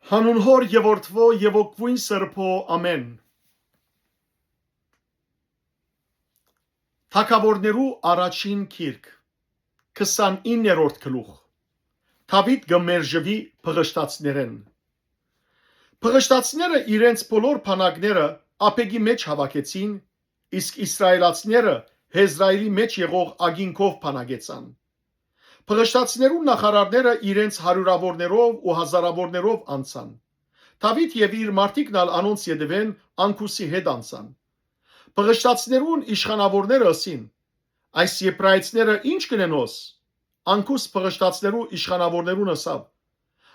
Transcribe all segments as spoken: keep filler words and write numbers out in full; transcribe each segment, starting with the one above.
Հանուն Հօր եւ Որդւոյ եւ Ոգւոյն Սրբոյ, ամէն։ Թագաւորներու առաջին գիրք, քսանիններորդ գլուխ։ Դաւիթ կը մերժուի բղշտացիներէն։ Բղշտացիները իրենց բոլոր բանակները ափեկի մէջ հաւաքեցին, իսկ իսրայելացիները Հեզրայելի մէջ եղող ակինքով բանակեցան։ Բղշտացիներուն նախարարները իրենց հարիւրաւորներով ու հազարաւորներով անցան։ Դաւիթ եւ իր մարդիկն ալ անոնց ետեւէն Անկուսի հետ անցան։ Բղշտացիներուն իշխանաւորները ըսին. «Այս եբրայեցիները ի՞նչ կ'ընեն հոս»։ Անկուս բղշտացիներու իշխանաւորներուն ըսաւ.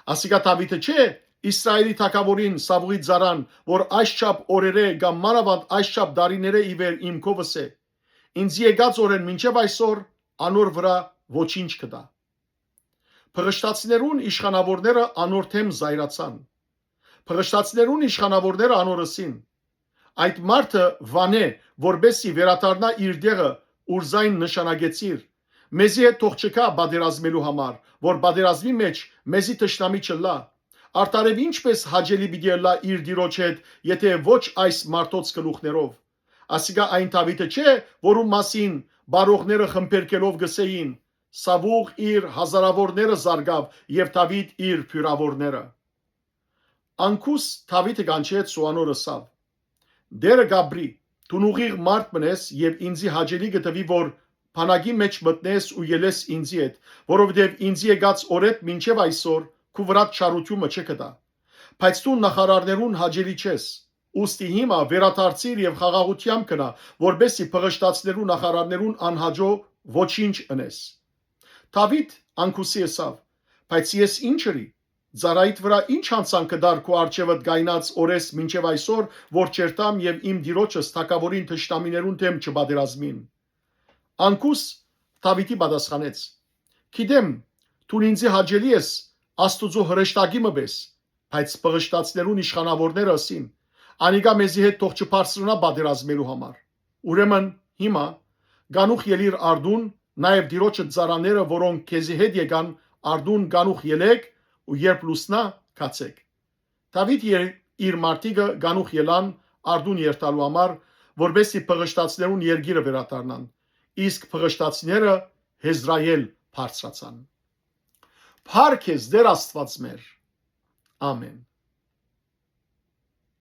«Ասիկա Դաւիթը չէ՞, Իսրայէլի թագաւորին Սաւուղի ծառան, որ այսչափ օրերէ կամ մանաւանդ այսչափ տարիներէ ի վեր իմ քովս է։ Ինծի եկած օրէն մինչեւ այսօր անոր վրայ ոչինչ կ'ըտայ»։ Բղշտացիներուն իշխանաւորները անոր դէմ զայրացան։ Բղշտացիներուն իշխանաւորները անոր ըսին. «Այդ մարդը վանէ, որպէս զի վերադառնայ իր տեղը, ուր զայն նշանակեցիր։ Մեզի հետ թող չգայ պատերազմելու համար, որ պատերազմի մէջ մեզի թշնամի չըլլայ։ Արդարեւ ի՞նչպէս հաճելի պիտի ըլլայ իր տիրոջ հետ, եթէ ոչ այս մարդոց գլուխներով։ Ասիկա այն Դաւիթը չէ՞, որուն մասին բարողները խմբերգելով կ'ըսէին. "Սաւուղ իր հազարաւորները զարկաւ եւ Դաւիթ իր բիւրաւորները"»։ Անկուս Դաւիթը կանչեց ու անոր ըսաւ. «Տէրը կ'ապրի, դուն ուղիղ մարդ մըն ես եւ ինծի հաճելի կը թուի, որ բանակի մէջ մտնես ու ելես ինծի հետ, որովհետեւ ինծի եկած օրէդ մինչեւ այսօր քու վրադ չարութիւնը չկ'ըտայ։ Բայց դուն նախարարներուն հաճելի չես, ուստի հիմա վերադարձիր եւ խաղաղութեամբ գնա, որպէս զի բղշտացիներու նախարարներուն անհաճոյ ոչինչ ընես»։ Դաւիթ Անկուսի ըսաւ. «Բայց ես ի՞նչ ըրի, ծառայիդ վրայ ի՞նչ յանցանքը տար քու առջեւդ կայնած օրէս մինչեւ այսօր, որ չերթամ եւ իմ տիրոջս թագաւորին թշնամիներուն դէմ չպատերազմին»։ Անկուս Դաւիթի պատասխանեց. «Գիտեմ, դուն ինծի հաճելի ես Աստուծոյ հրեշտակի մը պէս»։ Բայց բղշտացիներուն իշխանաւորները ըսին. «Անիկա մեզի հետ թող չբարձրանայ պատերազմելու համար։ Ուրեմն հիմա կանուխ ելիր արդուն, նաեւ տիրոջը ծառաները, որոնք քեզի հետ եկան, արդուն կանուխ ելէք ու երբ լուսնայ, գացէք»։ Դաւիթ եւ իր մարդիկը կանուխ ելան արդուն երթալու համար, որպէս զի բղշտացիներուն երկիրը վերադառնան, իսկ բղշտացիները Հեզրայել բարձրացան։ Փառք քեզ, Տէր Աստուած մեր։ Ամէն։